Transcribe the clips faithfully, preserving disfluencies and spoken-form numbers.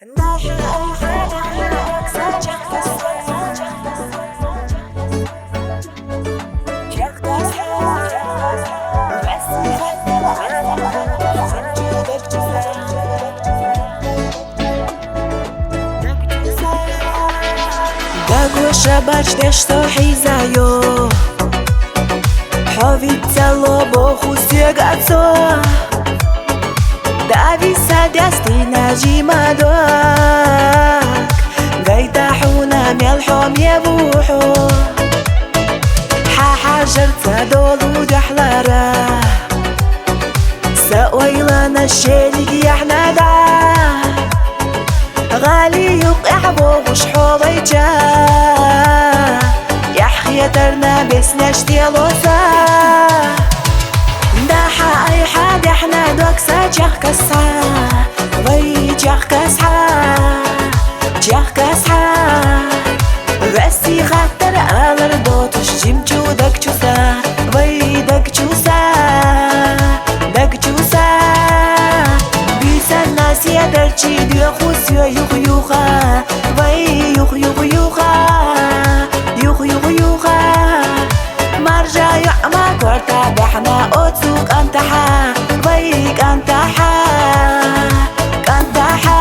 Дагоша бач деш со хьийзайо, хьо виццало боху соьга цо. Дависа дястина жима дог, гайта хьуна мел хьо ме вухьо. Хьа хьажар ца долу дуьхьалара, са ойланаш шериг яхьна дӀа. ГӀали юкъехь вогӀуш хьо вайча, эхь хетарна беснеш тело са. Дахьа айхьа дехьна дог са чехкасхьа, вай чехкасхьа, чехкасхьа. Вести хаттар алар дотуш жимчу даг чу са, вай даг чу са, даг чу са. Бийсан нас я дарчи дуьху сё юх-юха, вай юх-юх-юха, юх-юх-юха. Маржа юӀма корта бехьна оцу кӀантахьа, вай кӀантахьа, кӀантахьа.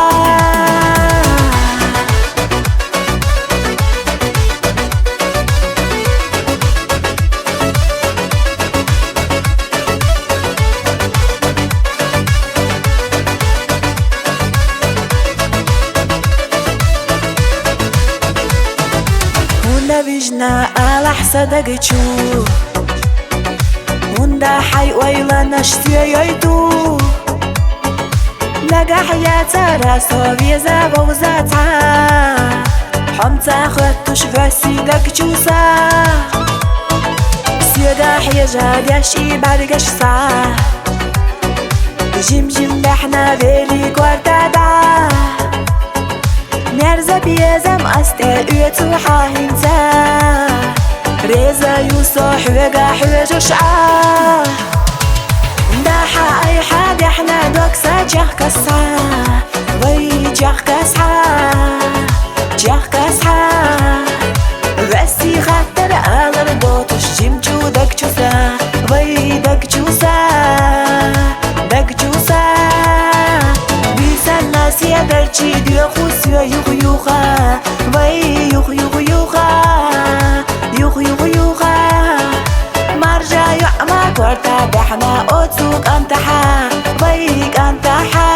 ХӀунда вижна алахь са даг чу, хӀунда хьай ойланаш сё йойту. Нагахь яцара со веза вовза цхьа, хьомца хоттуш васи даг чу са. Соьга хьежа деш и бӀаргаш са, жим-жим бехьна вели корта дӀа. Мерза безам ас тӀе оьцу хьа хӀинца, реза ю со хьоьга хьоьжуш Ӏа. Дахьа айхьа дехьна дог са чехкасхьа, вай чехкасхьа, чехкасхьа. Вести хаттар алар дотуш жимчу даг чу са, вай даг чу са, даг чу са. Бийсан нас я дарчи дуьху сё юх-юха, вай юх-юх-юха, юх-юх-юха. Маржа юӀма корта бехьна оцу кӀантахьа, вай кӀантахьа,